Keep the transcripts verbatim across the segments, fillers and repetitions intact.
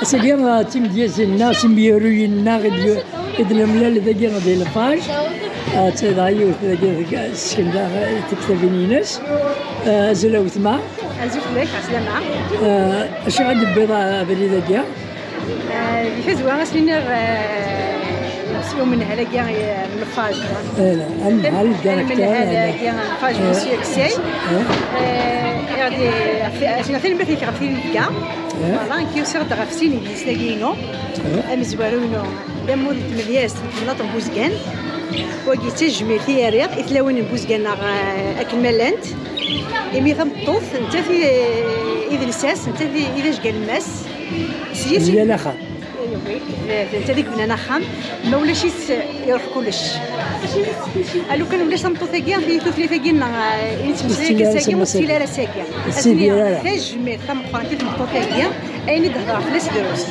Sagi, d timedyazt-nneɣ, timyaruyin-nneɣ i d-, i d-nemlal dagi di Lfaj. Atta da yiwet dagi deg, tesken daɣ i tektabin-ines. Ah, azul a weltma. Azul fell-ak, ɛeslama. Ah, acu i d-tewwiḍ abrid-agi? Ah, di tazwara, ad s-niniɣ, ah, s umnehal-agi, ah, n Lfaj. Ala, amnehal, directeur, amnehal-agi n Lfaj, Monsieur Ksay. Ah, tanemmirt-ik ɣef tin i d-tga. Voilà, nekk usiɣ-d ɣef sin n yidlisen-agi-inu. Amezwaru-inu d ammud n tmedyazt n temnaḍt n Buzgan. Wagi d tajmilt i rriɣ i tlawin n Buzgan-nneɣ, eh, akken ma llant. Imi tameṭṭut, nettat i, i d lsas, nettat i, i d ajgal n mass. S yis-, yal axxam. Netta i yebnan axxam, ma ulac-it, iruḥ kullec. A lukan ulac tameṭṭut-agi, tutlayt-agi-nneɣ, eh, i nettmeslay akka sagi, ur tettili ara sagi. Ad s-nini tajmilt tameqqrant i tmeṭṭut-agi, ayen i d-hedreɣ fell-as drus.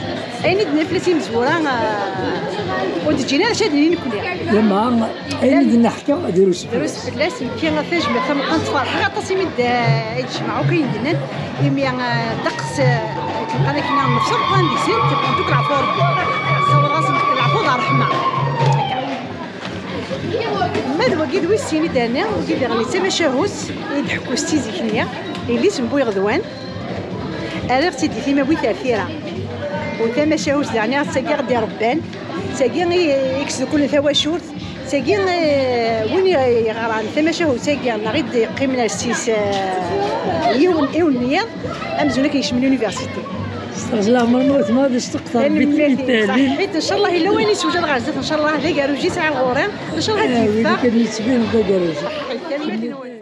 Ayen i d-nnan fell-as imezwura, eh, ur d-ǧǧin ara acu ad d-nini nekkni. Lama ayen i d-neḥka, drus fell-as. Drus fell-as, nekki tajmilt tameqqrant, ferḥeɣ aṭas imi d-, eh, ay d-jemɛeɣ akk ayen d-nnan, imi, eh, ddeqs, eh, akken qqaren akken, nefs ameqqran deg-sent, duk leɛfu Rebbi. Sawḍeɣ-asen leɛfu d ṛṛeḥma. Ma d wagi d wis sin i d-rniɣ, wagi diɣen d tamacahut i d-ḥekku s tizik-nni, yelli-s n Bu Yeɣedwan. Rriɣ-tt-id di timawit ar tira. U tamacahut daɣen i ɣ-tt-agi i ɣ-d-irebban, d tagi i, i yesdukkulen tawacult, d tagi, eh, win i yeɣran tamacahut-agi neɣ i d-yeqqimen ar sis, eh, yiwen, yiwen n yiḍ, amzun akken yekcem l'université. Steɣzleɣ mermur tma d steqter. Tanemmirt-ik, saḥit, ncallah yella wayen yeswejad ɣer zdat, ncallah d agerruj i sɛiɣ ɣur-i, ncallah ad d-yeffeɣ. Win kan yettbin d agerruj. Saḥit, tanemmirt-nwen.